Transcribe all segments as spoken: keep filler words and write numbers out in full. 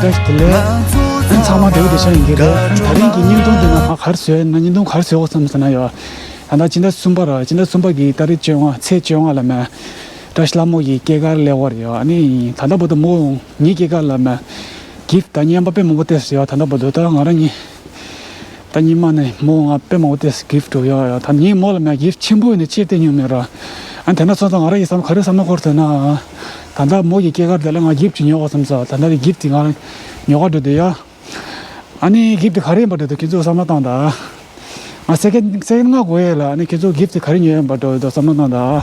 བཀྲ་ཤིས་བདེ་ལེགས། ཨ་ཚང་མ་བདེ་པོ་བདེ་ཤ་ཡིན་གྱི་རེད། ཨ་ད་རིང་གི་བརྙན་ཐུང་འདི་ནང་ང་ག་རེ་བཟོས་ཡོད་ན། བརྙན་ཐུང་ག་རེ་བཟོས་ཡོད་བསམ་ཟེར་ན་ཡོད། ད་ལྟ་སྤྱི་ཟླ་གསུམ་པ་ར། སྤྱི་ཟླ་གསུམ་པ་གི་ཏ་རིག་བཅོ་ལྔ། ཚེས་བཅོ་ལྔ་ལ་མ་བཀྲ་ཤིས་ལྷ་མོ་གི་སྐྱེས་སྐར་སླེབས་པ་རེད་ཡོད། ཨ་ནི་ད་ལྟ་བར་དུ་མོ་ངའི་སྐྱེས་སྐར་ལ་མ་གིཕ་ཊི་དང་རྔན་པ་དཔེ་མང་པོ་སྟེར་ཟེར་ཡོད། ད་ལྟ་བར་དུ་ད་ང་རང་གཉིས། ད་ཉི་མ་ནས་མོ་ང་དཔེ་མང་པོ་སྟེར་གིཕ་ཊི་ཡོད་ཡོད། ད་ངས་མོ་ལ་མ་གིཕ་ཊི་ཆེན་པོ་ནས་ཅིག་སྟེར་མྱོང་མེད་ར། ཨ་དེ་འདྲ་སོང་ཙང་ང་རང་གི་བསམ་ག་རེ་བསམ་བློ་འཁོར་ཟེར་ན། ད་ལྟ་མོ་གི་སྐྱེས་སྐར་དེ་ལ་ང་གིཕ་ཊི་ཅིག་ཉོ་དགོས་བསམ་སོང་། ད་ལྟ་གི་གིཕ་ཊི་དེ་ང་རང་ཉོ་ག་འགྲོ་འདོད་ཡོད། ཨ་ནི་གིཕ་ཊི་དེ་ག་རེ་ཡིན་པ་འདྲ་འདུག་ཁྱེད་ཚོ་བསམ་བློ་བཏང་དང་། ང་སེ་ཀེན་སེ་ཀེན་ལྔ་དགོས་ཡོད་ལ། ཨ་ནི་ཁྱེད་ཚོ་གིཕ་ཊི་དེ་ག་རེ་ཉོ་ཡོད་པ་འདྲ་འདུག་བསམ་བློ་བཏང་དང་།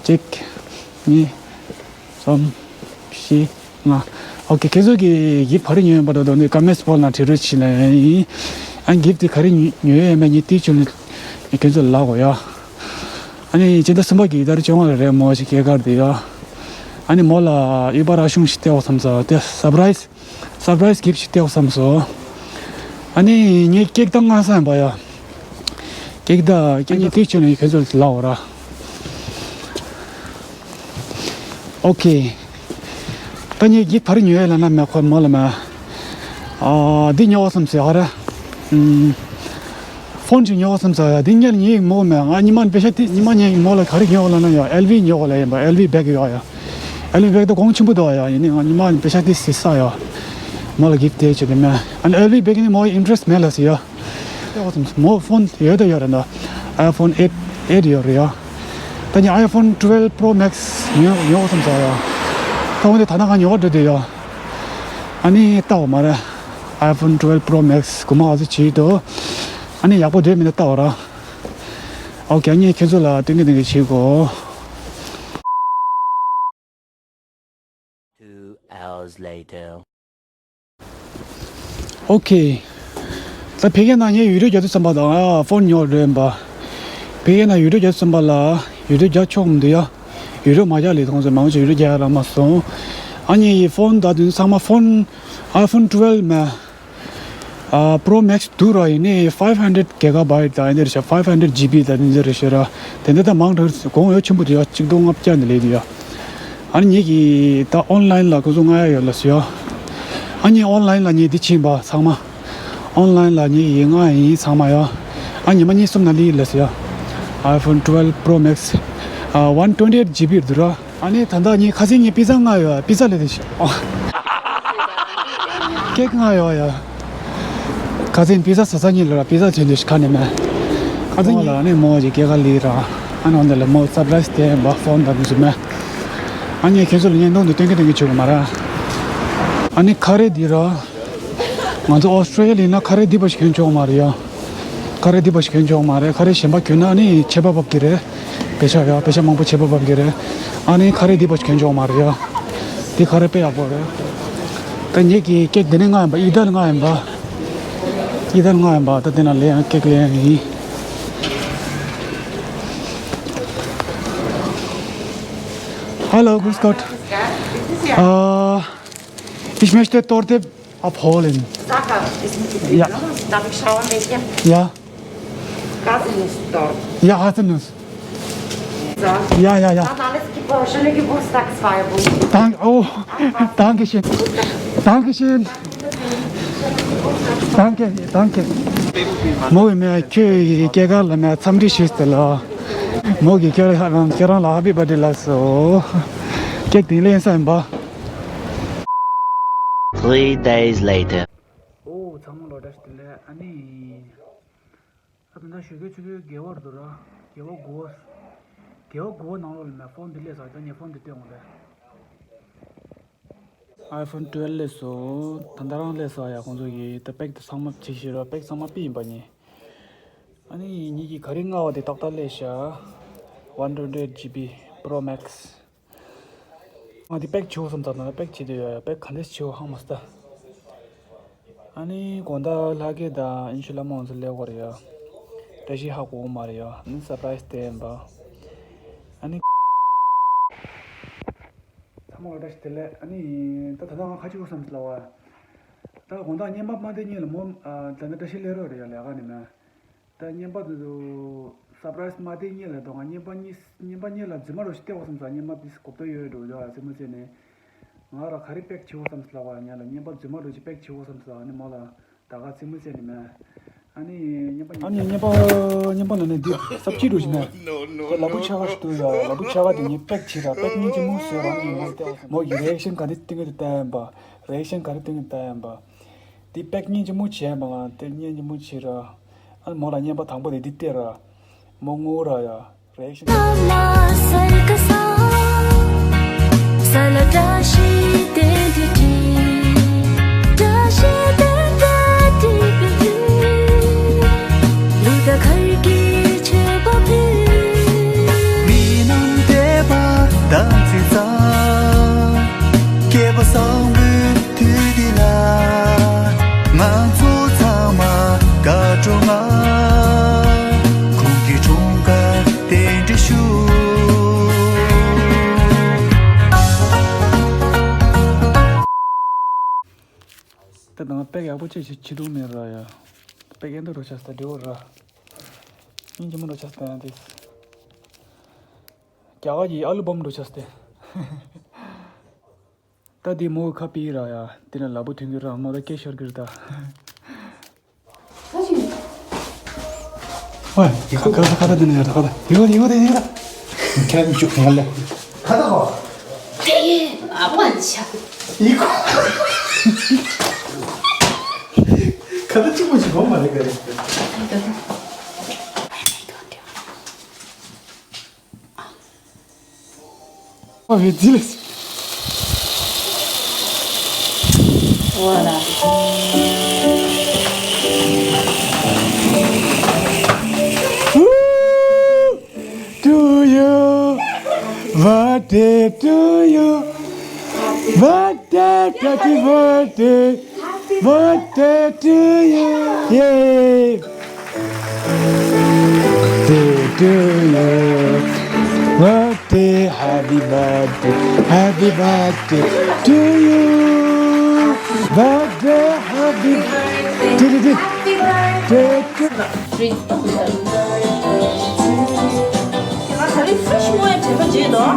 གཅིག་གཉིས། གསུམ། བཞི། ལྔ། ཨོ་ཁེ། ཁྱེད་ཚོ་གི་གིཕ་ཊི་ག་རེ་ཉོས་ཡོད་པ་འདྲ་འདུག་ནི་ཀོ་མེན་ཊི་སི་བོགས་ནང་བྲིས་རོགས་བྱེད་ལ་ཡིན། ཨ་གིཕ་ཊི་དེ་ག་རེ་ཉོས་ཡོད་མེད་ངས་དེའི་ཆུ་ནས་ཁྱེད་ཚོ་ལ་ལབ་དགོས་ཡ། ཨ་ནི་སྤྱི་ཟླ་གསུམ་པ་གི་ཏ་རིག་བཅོ་ལྔ་ལ་རེད་མོ་ཞིག་སྐྱེས་སྐར་དེ་ཡ། ཨ་ནི་མོ་ལ་ཡུ་བ་ར་ཤུང་ཞིག་སྟེར་དགོས་བསམ་སོང་། དེ་སར་པ་རའི་ཛི། སར་པ་རའི་ཛི་གིཕ་ཊི་ཞིག་སྟེར་དགོས་བསམ་སོང་། ཨ་ནི་ངས་ཀེག་བཏང་ང་ས་ཡིན་པ་ཡ། ཀེག་ད་ཀེག་ཉིད་དེ་ཆུ་ནས་ཁྱེད་ཚོ་ལ་ལབ་དགོས་ར། ཨོ་ཁེ། ད་ངས་གིཕ་ཊི་ག་རེ་ཉོས་ཡོད་ལབ་ན་མ་ཁོ་མོ་ལ་མ། ཨ་འདི་ཉོ་བསམ་སོང་ཧ་ར། ཨུམ། ཕོན་ཅིག་ཉོ་བསམ་སོང་ཡ། འདི་ཉལ་ཉེ་མོ་མ་ང་ཉི་མ་པེ་ཤ་དེ་ཉི་མ་ཉེ་མོ་ལ་ག་རེ་ཉོ་ལབ་ན་ཡ། ཨེལ་ཝི་ཉོ་ལ་ཡིན་པ། ཨེལ་ཝི་བེག་ཡོད་ཡ། ཨེལ་ཝི་བེག་ད་གོང་ཆེན་པོ་འདུག་ཡ། ཡིན་ནའི་ང་ཉི་མ་པེ་ཤ་དེ་ཟད་ས་ཡ། མོ་ལ་གིཕ་ཊི་དེ་བྱེད་དེ་མ། ཨ་ནི་ཨེལ་ཝི་བེག་ནི་མོ་ཨིན་ཊི་རེ་སི་ཊི་མེད་ལ་ཟེར་ཡ། ཡོད་བསམ་སོང་། མོ་ཕོན་ཡོད་དོ་ཡོད་རེད་འདུག་ཨའི་ཕོན་ཨེཊ་ཨེཊ་ཡོད་རེད་ཡ། ད་ནི་ཨའི་ཕོན་ཊུ་ཝེལ་བྷི་རོ་མེག་སི་ཉོ་ཉོ་བསམ་སོང་ཡ། ད་འོན་ཏེ་ད་ནང་ང་ཉོ་བ་འགྲོ་འདོད་ཡ། ཨ་ནི་ལྟ་བ་མ་རེད། ཨའི་ཕོན་ཊུ་ཝེལ་བྷི་རོ་མེག་སི་གོང་མ་ག་ཚོད་བྱེད་འདུག་ཨ་ནི་ཡག་པོ་འདོད་མི་འདུག་ལྟ་བ་ར། ཨོ་ཁེ། ཨ་ནི་ཁྱེད་ཚོ་ལ་སྟོན་གི་སྟོན་གི་བྱེད་དགོས། Two hours later. ཨོ་ཁེ། ད་ཕ་གི་ནང་ངས་ཡུ་ཊུབ་རྒྱག་དུས་ཙམ་པ་དང་ཨ་ཕོན་ཉོ་རེད་པ། ཕ་གི་ནང་ཡུ་ཊུབ་རྒྱག་དུས་ཙམ་པ་ལ་ཡུ་ཊུབ་རྒྱག་ཆོག་མི་འདུག་ཡ། ཡུ་ཊུབ་མ་རྒྱག་ལས་ཐོང་ཟེར་མང་ཆེ་ཡུ་ཊུབ་རྒྱག་ཡ་རག་མ་སོང་། ཨ་ནི་ཕོན་ད་དུང་ཚང་མ་ཕོན་ཨའི་ཕོན་ཊུ་ཝེལ་མ། ཨ་བྷི་རོ་མེག་སི་འདུག་ར། ཡིན་ནའི་ཕའིབ་ཧན་ཌེ་རེཌ་གི་ག་བྷའི་ཊི་དང་འདི་འདྲ་ཤ། ཕའིབ་ཧན་ཌེ་རེཌ་ཇི་བྷི་དང་འདི་འདྲ་ཤ་ར། དེ་འདྲ་ད་མང་དྲགས་གོང་ཡོད་ཆེན་པོ་དེ་ཡ་གཅིག་སྟོང་ལྔ་བརྒྱ་འདི་ལས་དེ་ཡ། ཨ་ནི་ངེད་ཀྱིས་ད་ཨོན་ལའིན་ལ་ཁོ་ཚོ་མངགས་ཡ་ཡོད་ལ་ཟེར་ཡ། ཨ་ནི་ཨོན་ལའིན་ལ་ངེད་འདི་ཕྱིན་པ་ཚང་མ། ཨོན་ལའིན་ལ་ངེད་ཀྱིས་མངགས་ཡིན་ཚང་མ་ཡ། ཨ་ཉི་མ་གཉིས་གསུམ་ནང་སླེབས་ལ་ཟེར་ཡ། ཨའི་ཕོན་ཊུ་ཝེལ་བྷི་རོ་མེག་སི། ཨ་ཝན་ཊུ་ཝེན་ཊི་ཨེཊ་ཇི་བྷི་འདུག་ར། ཨ་ནི་ད་ལྟ་ངའི་ཁ་སང་ངས་པི་ཛ་མངགས་ཡོད། པི་ཛ་ལས་དེ་ཤི། ཨོ། ཀེག་མངགས་ཡོད་ཡ། ཁ་སང་པི་ཛ་ཟ་ས་གཉིས་ལ་ར་པི་ཛ་བྱས་འདི་ཤི་ཁ་ནས་མེད། ཁ་སང་ངས་ལ་ནི་མོ་གི་སྐྱེས་སྐར་ལི་ར། ཨ་ནི་འོ་འདི་ལ་མོ་སར་པ་རའི་ཛི་དེ་འབའ་ཕོན་དང་འདི་ཚོ་མེད། ཨ་ནི་ཁྱེད་ཚོ་ལ་བརྙན་ཐུང་འདི་སྟོན་གི་སྟོན་གི་བྱུང་གི་མ་ར། ཨ་ནི་ཁ་རས་འདི་ར། ང་ཚོ་ཨོ་སི་ཊྲེ་ལི་ཡ་ཡིན་ན་ཁ་རས་འདི་པ་ཞིག་གྱོན་ཆོག་མ་རེད་ཡ། ཁ་རས་འདི་པ་ཞིག་གྱོན་ཆོག་མ་རེད། ཁ་རས་གཞན་པ་གྱོན་ན་ཨ་ནི་ཆད་པ་བབས་ཀྱི་རེད། པེ་ཤ་ཡ་པེ་ཤ་མང་པོ་ཆད་པ་བབས་ཀྱི་རེད། ཨ་ནི་ཁ་རས་འདི་པ་ཞིག་གྱོན་ཆོག་མ་རེད་ཡ། འདི་ཁ་རས་དཔེ་ཡག་པོ་རེད། ད་ངེད་ཀྱི་ཀེག་འདི་ནས་མངགས་ཡིན་པ། ཨི་ཏཱལ་མངགས་ཡིན་པ། ཨི་ཏཱལ་མངགས་ཡིན་པ། ད་འདི་ནས་ལེན་ཡང་ཀེག་ལེན་ཡང་ཡིན། Hallo, grüß Gott. Ja, bitte sehr. Äh, ich möchte Torte abholen. Sacher ist mit drin, ja, oder? Darf ich schauen, welche? Ja. Haselnuss dort. Ja, Haselnuss. So. Ja, ja, ja. Dann alles Gebo-, schöne Geburtstagsfeier wünsche ich. Dank-, oh, danke schön. Danke schön. Danke, danke. མོ་ཡི་མེ་ཁྱོད་ཀྱི་སྐྱེས་སྐར་ལ་མེ་འཚམས་འདྲི་ཞུས་ཏེ་ལ། མོ་གི་ཁྱོད་རང་ཁྱོད་རང་ལ་ཧེ་པི་བྷར་ཐི་ཌེ་ལབ་སོ། ཀེག་དེ་ལེན་ས་ཡིན་པ། Three days later. ཨོ་ཚང་མ་ལ་བཀྲ་ཤིས་བདེ་ལེགས། ཨ་ནི། ད་ད་ལྟ་ཞོགས་ཀའི་ཆུ་ཚོད་བརྒྱད་པ་རེད་འདུག་ར། བརྒྱད་པ་དགུ་པ། བརྒྱད་པ་དགུ་པ་ནང་ལོགས་ལ་མེ་ཕོན་འདི་སླེབས་སོང་། ད་ངས་ཕོན་འདི་སྟོན་འོང་ལེ། ཨའི་ཕོན་ཊུ་ཝེལ་སླེབས་སོང་། ད་ལྟ་རང་སླེབས་སོང་ཡ། ཁོང་ཚོ་གིས་ད་པེག་དེ་ཚང་མ་ཅིག་བྱེད་རོགས། པེག་ཚང་མ་པི་ཡིན་པ་ནི། ཨ་ནི་ངེད་ཀྱིས་ག་རེ་མངགས་པ་དེ་ཏག་ཏག་སླེབས་ཤག་ཝན་ཊུ་ཝེན་ཊི་ཨེཊ་ཇི་བྷི་པྲོ་མེག་སི། ང་དེ་པེག་བྱེད་དགོས་བསམ་ཙང་ད་ལྟ་པེག་བྱེད་དུ་ཡོད་ཡ། པེག་ག་འདྲས་བྱེད་དགོས་ཧ་མ་སྟ། ཨ་ནི་དགོང་དག་ལྷ་སྐལ་དང་ཨིན་ཤུ་ལ་མང་ཚོ་སླེབས་ཀྱི་རེད་ཡ། བཀྲ་ཤིས་ཧ་གོ་གི་མ་རེད་ཡ། ཨ་ནི་སར་པ་རའི་ཛི་དེ་ཡིན་པ། ཨ་ནི། ཚང་མ་ལ་བཀྲ་ཤིས་བདེ་ལེགས། ཨ་ནི་ད་ད་ལྟ་ང་ཁ་ཅིག་གོ་བསམ་ལ་བ། ད་དགོང་དག་བརྙན་པར་མ་བསྡད་སྔོན་ལ་མོ་ཨ་ད་ལྟ་བཀྲ་ཤིས་སླེབས་རོགས་རེད་ཡ། ལས་ཀ་ནས་མེད། ད་བརྙན་པར་དུ་སར་པ་རའི་ཛི་མ་བསྡད་སྔོན་ལ་ད་ང་བརྙན་པར་གཉིས་བརྙན་པར་གཉིས་ལ་རྫུན་མ་རོ་ཞིག་བལྟས་གོ་བསམ་ས། བརྙན་པར་དེ་གོ་བརྡ་ཡོད་འགྲོ་ཡ་རྩེད་མོ་རྩེ་ནས། ང་ར་ག་རེ་པེག་བྱེད་དགོས་བསམ་སོང་ལབ་པ། ང་ལ་བརྙན་པ་རྫུན་མ་འདྲ་ཅིག་པེག་བྱེད་དགོས་བསམ་སོང་། ཨ་ནི་མོ་ལ་ད་ག་རྩེད་མོ་རྩེ་ནི་མེད། ཨ་ནི་བརྙན་པ་ཨ་ནི་བརྙན་པ་བརྙན་པ་ལ་ནི་འདི་སབ་ཅི་འདྲ་ཅིག་མེད། ལ་ལ་བུ་ཆ་ག་ཞིག་འདུག་ཡ། ལ་བུ་ཆ་ག་དེ་ངས་པེག་བྱེད་ར། པེག་སྙིང་རྗེ་མོ་བཟོས་ར། ཨ་ནི་མོ་དེ་མོ་གི་རི་ཨེག་ཤན་ག་རེ་སྟོན་གི་འདུག་ལྟ་ཡིན་པ། རི་ཨེག་ཤན་ག་རེ་སྟོན་གི་འདུག་ལྟ་ཡིན་པ། འདི་པེག་སྙིང་རྗེ་མོ་བྱས་མ། ང་དེ་སྙིང་རྗེ་མོ་བྱེད་ར། ཨ་ནི་མོ་ལ་བརྙན་པ་དང་པོ་དེ་འདི་སྟེར་ར། མོ་ངུ་ར་ཡ། རེག་ཤིན། མི་རྣམས་བདེ་བ་དང་ཚེ་བཟང་། སྐྱེས་པ་བཟང་པོའི་དུས་འདི་ལ། ང་ཚོ་ཚང་མ་དགའ་སྤྲོ་ངང་། ཁོང་གི་འཁྲུངས་སྐར་རྟེན་འབྲེལ་ཞུ། ད་དང་པེག་ཡག་པོ་ཅིག་བྱེད་ཐུབ་མེད་ར་ཡ། པེག་ཨེ་འདྲ་རུ་ཆགས་ས་འདྲི་བོ་ར། སྙིང་རྗེ་མོ་རུ་ཆགས་ས་ཡང་དེ། རྒྱ་གར་གྱི་ཨ་ལུ་བམ་རུ་ཆགས་ཏེ། ད་དེ་མོ་ཁ་པི་ར་ཡ། དེ་ན་ལ་བུ་ཐོན་གི་ར། མོ་ད་སྐད་ཤོར་གི་ར་ད། ཨོའི། ཁ་ཁ་ཁ་ད་དེ་ན་ཡ་ད་ཁ་ད། ཡོ་ཡོ་དེ་ཡོ་ད། ཁྱེད་རང་ཉིད་ཅུག་ཁ་ལ། ཁ་ད་ཧོ། ཨ་པ་ཆ། ཡི་ཁོ། ཁ་ད་གཅིག་པོ་ཞིག་གོ་མ་རེད་ག་རེ། Voilà. To you, birthday to you, birthday, happy birthday, birthday to you, yay. Birthday to you. Birthday, happy birthday, happy birthday to you. Birthday, happy birthday. Happy birthday to you. ང་ད་རེས་ཧྥི་ཤི་མོལ་ཡ་དྲན་པ་བརྗེད་འདུག་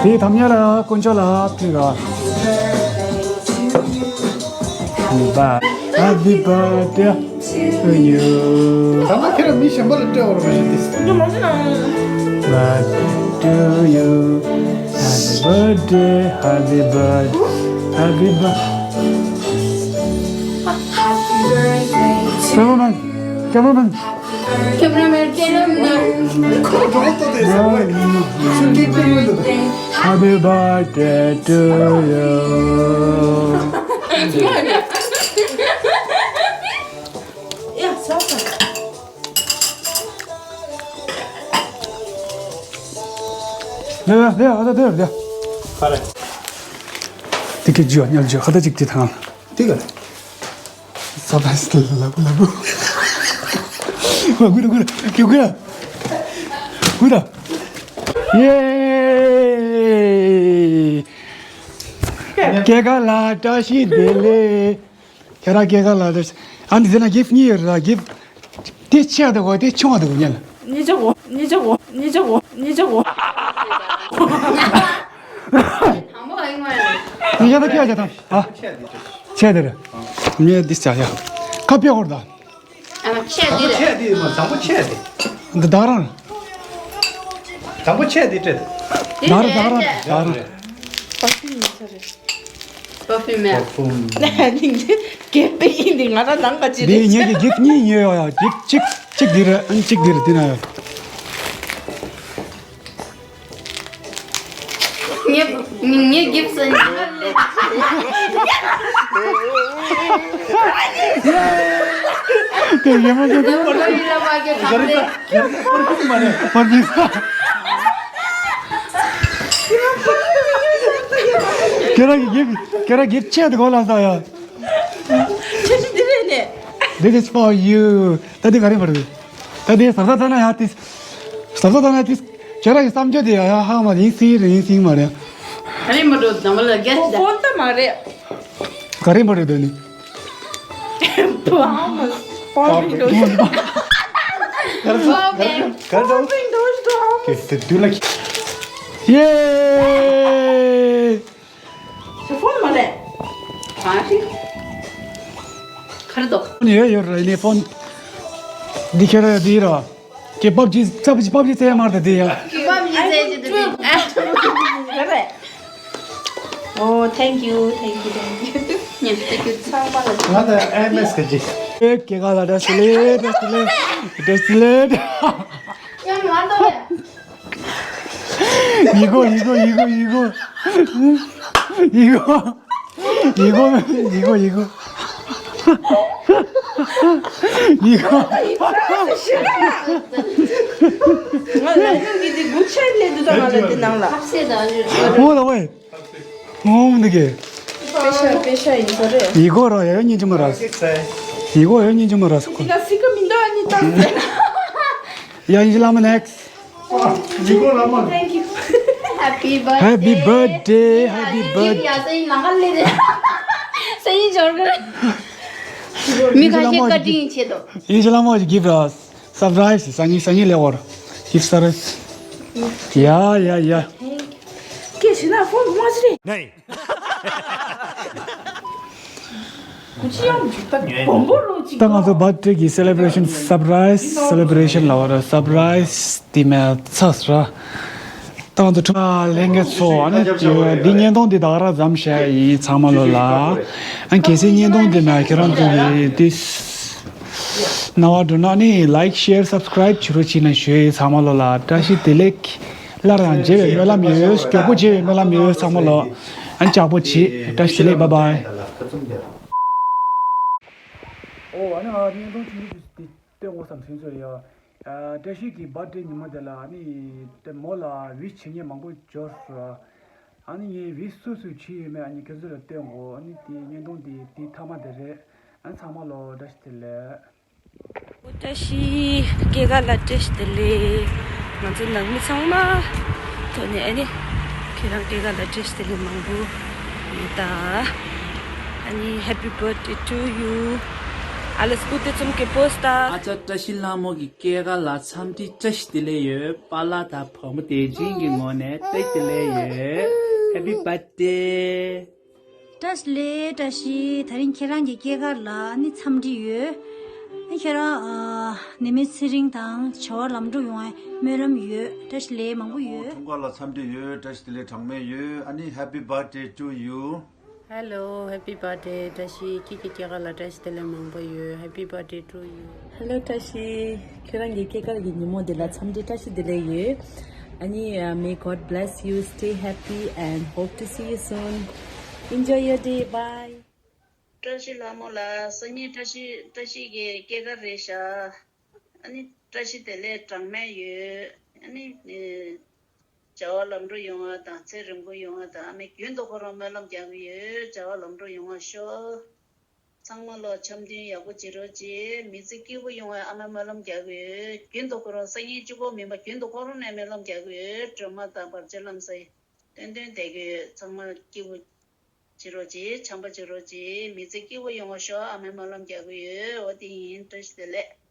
དེའི་དམ་ཉལ་ལ་དཀོན་མཆོག་ལ་ཕུལ་ར། Happy birthday to you. ད་ང་ཁྱེད་རང་མི་གཞན་པ་ལ་སྤྲད་བར་མ་ཤེས་ཏེ། Birthday to you. Happy birthday, happy birthday, happy birthday. Cameraman, cameraman. Cameraman, cameraman. Happy birthday to you. ཡ་ས་ས། ལེ་ལེ་ལེ་ཨ་ད་དེ་རེད། ཧ་རེ། དེ་གི་ཇོ་ཉལ་ཇོ་ཧ་ད་ཅིག་དེ་ཐང་། དེ་ག་ལ། ས་པ་སི་ལ་ལ་ལ་ལ། ཧུ་ར་ཧུ་ར་ཧུ་ར་ཧུ་ར། ཧུ་ར། ཡེ། སྐྱེས་སྐར་ལ་བཀྲ་ཤིས་བདེ་ལེགས། ཁྱེད་རང་སྐྱེས་སྐར་ལ་བཀྲ་ཤིས། ཨ་ནི་དེ་ན་གིཕ་གཉིས་ཡོད་རེད། གིཕ་དེ་ཆེ་བ་དེ་གོ་དེ་ཆུང་བ་དེ་གོ་ཉལ། གཉིས་ཆ་གོ་གཉིས་ཆ་གོ་གཉིས་ཆ་གོ་གཉིས་ཆ་གོ། ཡ་ད་ཁྱེད་ཡ་ད་ཨ། ཆེ་དེ་རེད། ངས་འདི་ཆ་ཡ། ཁ་ཕྱེ་བར་ད། ཨ་ཆེ་དེ་རེད། ཆེ་དེ་མ་དང་པོ་ཆེ་དེ། འདི་ད་རང་། དང་པོ་ཆེ་དེ་སྤྲད། ད་རང་ད་རང་ད་རང་། པར་ཕིའུམ་ཡིན་ས་རེད། པར་ཕིའུམ་ཡ། པར་ཕིའུམ། གད་པའི་ཡིན་འདི་ང་རང་ནང་ག་ཅི་འདི་རེད། ངེད་ཀྱི་གིཕ་གཉིས་ཉོས་ཡོད་ཡ། གིཕ་གཅིག་གཅིག་འདི་རེད། ཨ་ནི་གཅིག་འདི་རེད། འདི་ན་ཡ། ངེད་ངེད་གིཕ་ཟེར་ནི་ང་ལས། དེ་ཡེ་མ་ཟེར། ངེད་བོད་ཡིན་ལ་མ་གི་དང་པོ། པར་ཕིའུམ་མ་རེད། པར་ཕིའུམ། ཁྱེད་རང་གི་གིཕ་ཁྱེད་རང་གིཕ་ཆད་དེ་གོ་ལ་ས་ཡ། ཆེ་ཆེ་འདི་རེད་ནས། This is for you. ད་འདི་ག་རེ་མ་རེད། ད་འདི་ཟབ་ཟབ་ད་ན་ཡ་ཏིས། ཟབ་ཟབ་ད་ན་ཏིས། ཁྱེད་རང་གི་བསམ་སྤྱོད་དེ་ཡ་ཡ་ཧ་མ་ཡིན་སྲིད་རེད་ཡིན་སྲིད་མ་རེད། ག་རེ་མ་འགྲོ་དམ་ལ་རྒྱ་ཆེ་ད། ཧོན་ད་མ་རེད། ག་རེ་མ་རེད་འདོད་ནི། Promise. Promise. Promise. དེ་དེ་དུས་ལ། ཡེ། ཁྱོད་ཕོན་མ་ལས། གང་ཞིག་ག་རེ་འདུག་ཡོད་ཡོད་ར་ནི་ཕོན། འདི་ཁྱེར་ར་འདི་ར། ཀི་པབ་ཅི་ཙབ་ཅི་པབ་ཅི་ཙེ་མར་ད་དེ་ཡ། ཀི་པབ་ཅི་ཙེ་ཅི་དེ་དེ། ག་རེ། Oh, thank you, thank you, thank you. ཉན་thank you ཚང་མ་ལ། ང་ད་ཨེམ་ཨེས་ག་ཅི། ཨེ་ཀེ་ག་ལ་བཀྲ་ཤིས་བདེ་ལེགས། བཀྲ་ཤིས་བདེ་ལེགས། བཀྲ་ཤིས་བདེ་ལེགས། ཡང་ང་ད་ཡི་གོ་ཡི་གོ་ཡི་གོ་ཡི་གོ། ཡི་གོ་ཡི་གོ་ཡི་གོ་ཡི་གོ། ཡི་གོ། ང་ལ་ཡོང་གི་དེ་དགུ་ཆད་ལས་དུ་དང་ང་ལ་དེ་ནང་ལ། ཧབ་སེ་ད་ཨ་ཇུ། ཨོ་ལ་ཝེ། ཨོམ་འདི་གི། པེ་ཤ་པེ་ཤ་ཡིན་ས་རེད། ཡི་གོ་ར་ཡ་ཡ་ཉིན་ཅི་མ་ར། ཡི་གོ་ཡ་ཉིན་ཅི་མ་ར་སོ་ཁོ། དེ་ག་སི་ཀ་མི་འདུག་ཨ་ནི་ད། ཡ་ཡིན་ཅི་ལ་མ་ནེགས། ཡི་གོ་ལ་མ། Thank you. Happy birthday. Happy birthday, happy birthday. ཡ་སེ་ཡིན་ལ་ག་ལེ་རེད། སེ་ཡིན་འབྱོར་གི། མི་ཁ་ཤས་བཀའ་དྲིན་ཆེ་དོ། ཡིན་ཅི་ལ་མ་གི་གིབ་ར། སར་པ་རའི་སི་སང་ཉིན་སང་ཉིན་ལེ་བར། གིབ་སར་པ་རའི་སི། ཡ་ཡ་ཡ། ཀེ་ཤི་ན་ཕོན་མ་ཟི་རེད། ནེ། ད་ང་ཚོ་བར་ཐི་ཌེ་གི་སེ་ལེ་བྷི་རེ་ཤན་སར་པ་རའི་སི་སེ་ལེ་བྷི་རེ་ཤན་ལ་བར་སར་པ་རའི་སི་དེ་མེད་ཚར་སོང་ར། ད་ང་ཚོ་ཁྲོམ་ལྷན་རྒྱས་ཚོ་ཨ་ནི་འདི་བརྙན་ཐུང་འདི་ད་ག་རང་མཚམས་བཞག་ཡིན། ཚང་མ་ལོ་ལ་ཨ་གལ་སྲིད་བརྙན་ཐུང་འདི་མེད་ཁྱེད་རང་ཚོ་གི་འདི་རྣ་བར་འགྲོ་ན་ནི་ལའིཀ་ཤེར་སབ་སི་ཀ་རའིབ་བྱེད་རོགས་བྱེད་ན་ཞུ་ཡིན། ཚང་མ་ལོ་ལ་བཀྲ་ཤིས་བདེ་ལེགས། སླར་ཡང་མཇལ་བའི་སྨོན་ལམ་ཡོད། མགྱོགས་པོ་མཇལ་བའི་སྨོན་ལམ་ཡོད། ཚང་མ་ལོ་ཨ་ནི་ལྕགས་པོ་བྱེད། བཀྲ་ཤིས་བདེ་ལེགས། བཱའི་བཱའི། ཨོ་ཨ་ནི་ང་བརྙན་ཐུང་ཆུང་ཆུང་ཞིག་འདི་སྟོན་དགོས་བསམ་སོང་ཚོད་ཡ། ཨ་བཀྲ་ཤིས་ཀྱི་བར་ཐི་ཌེ་ཉིན་མོ་དེ་ལ་ཨ་ནི་དེ་མོ་ལ་ཝིཤ་བྱེད་མཁན་མང་པོ་འབྱོར་སོང་། ཨ་ནི་ངས་ཝིཤ་སུ་སུ་བྱས་ཡོད་མེད་ཨ་ནི་ཁྱེད་ཚོ་ལ་སྟོན་དགོས། ཨ་ནི་དེ་བརྙན་ཐུང་དེ་དེ་མཐའ་མ་དེ་རེད། ཨ་ནི་ཚང་མ་ལོ་བཀྲ་ཤིས་བདེ་ལེགས། བཀྲ་ཤིས་སྐྱེས་སྐར་ལ་བཀྲ་ཤིས་བདེ་ལེགས། ང་ཚོ་ནང་མི་ཚང་མ་ཐོག་ནས་ཨ་ནི་ཁྱེད་རང་སྐྱེས་སྐར་ལ་བཀྲ་ཤིས་བདེ་ལེགས་མང་པོ་ཡོད་ད། ཨ་ནི་Happy birthday to you. Alles Gute zum Geburtstag. ཨ་ཅག་བཀྲ་ཤིས་ལྷ་མོ་གི་སྐྱེས་སྐར་ལ་འཚམས་འདྲི་བཀྲ་ཤིས་བདེ་ལེགས་ཡོད། པཱ་ལགས་དང་བུ་མོ་བདེ་ཆེན་གྱི་ངོས་ནས་བཀྲ་ཤིས་བདེ་ལེགས་ཡོད། Happy birthday. བཀྲ་ཤིས་བདེ་ལེགས། བཀྲ་ཤིས། ད་རིང་ཁྱེད་རང་གི་སྐྱེས་སྐར་ལ་ནི་འཚམས་འདྲི་ཡོད། ཨ་ཁྱེད་རང་ཨ་ནད་མེད་ཚེ་རིང་དང་བྱ་བ་ལམ་འགྲོ་ཡོང་བའི་སྨོན་ལམ་ཡོད། བཀྲ་ཤིས་བདེ་ལེགས་མང་པོ་ཡོད། འཁྲུངས་སྐར་ལ་འཚམས་འདྲི་ཡོད། བཀྲ་ཤིས་བདེ་ལེགས་གྲངས་མེད་ཡོད། ཨ་ནི་Happy birthday to you. Hello, happy birthday བཀྲ་ཤིས། ཁྱེད་ཀྱི་སྐྱེས་སྐར་ལ་བཀྲ་ཤིས་བདེ་ལེགས་མང་པོ་ཡོད། Happy birthday to you. Hello བཀྲ་ཤིས། ཁྱེད་རང་གི་སྐྱེས་སྐར་གྱི་ཉིན་མོ་འདི་ལ་འཚམས་འདྲི་བཀྲ་ཤིས་བདེ་ལེགས་ཡོད། ཨ་ནི་uh, may God bless you, stay happy and hope to see you soon. Enjoy your day. Bye. བཀྲ་ཤིས་ལྷ་མོ་ལགས། སང་ཉིན་བཀྲ་ཤིས་བཀྲ་ཤིས་ཀྱི་སྐྱེས་སྐར་རེད་ཤག་ཨ་ནི་བཀྲ་ཤིས་བདེ་ལེགས་གྲངས་མེད་ཡོད། ཨ་ནི་ཨེ་བྱ་བ་ལམ་འགྲོ་ཡོང་བ་དང་ཚེ་རིང་པོ་ཡོང་བ་དང་། ཨ་མས་རྒྱུན་དུ་ཁོ་རང་སྨོན་ལམ་རྒྱག་གི་ཡོད། བྱ་བ་ལམ་འགྲོ་ཡོང་བ་ཤོག་ཚང་མ་ལོ་འཆམ་མཐུན་ཡག་པོ་བྱེད་རོགས་བྱེད། མི་ཚེ་སྐྱིད་པོ་ཡོང་བའི་ཨ་མས་སྨོན་ལམ་རྒྱག་གི་ཡོད། རྒྱུན་དུ་ཁོ་རང་སང་ཉིན་གཅིག་པོ་མིན་པ་རྒྱུན་དུ་ཁོ་རང་ནས་སྨོན་ལམ་རྒྱག་གི་ཡོད། སྒྲོལ་མ་དང་བར་ཆད་ལམ་སེལ་ཏན་ཏན་བསྡད་ཀྱི་ཡོད། ཚང་མ་སྐྱིད་པོ་བྱེད་རོགས་བྱེད། བྱམས་པ་བྱེད་རོགས་བྱེད། མི་ཚེ་སྐྱིད་པོ་ཡོང་བ་ཤོག་ཨ་མས་སྨོན་ལམ་རྒྱག་གི་ཡོད། འོ་དེ་ཡིན། བཀྲ་ཤིས་བདེ་ལེགས།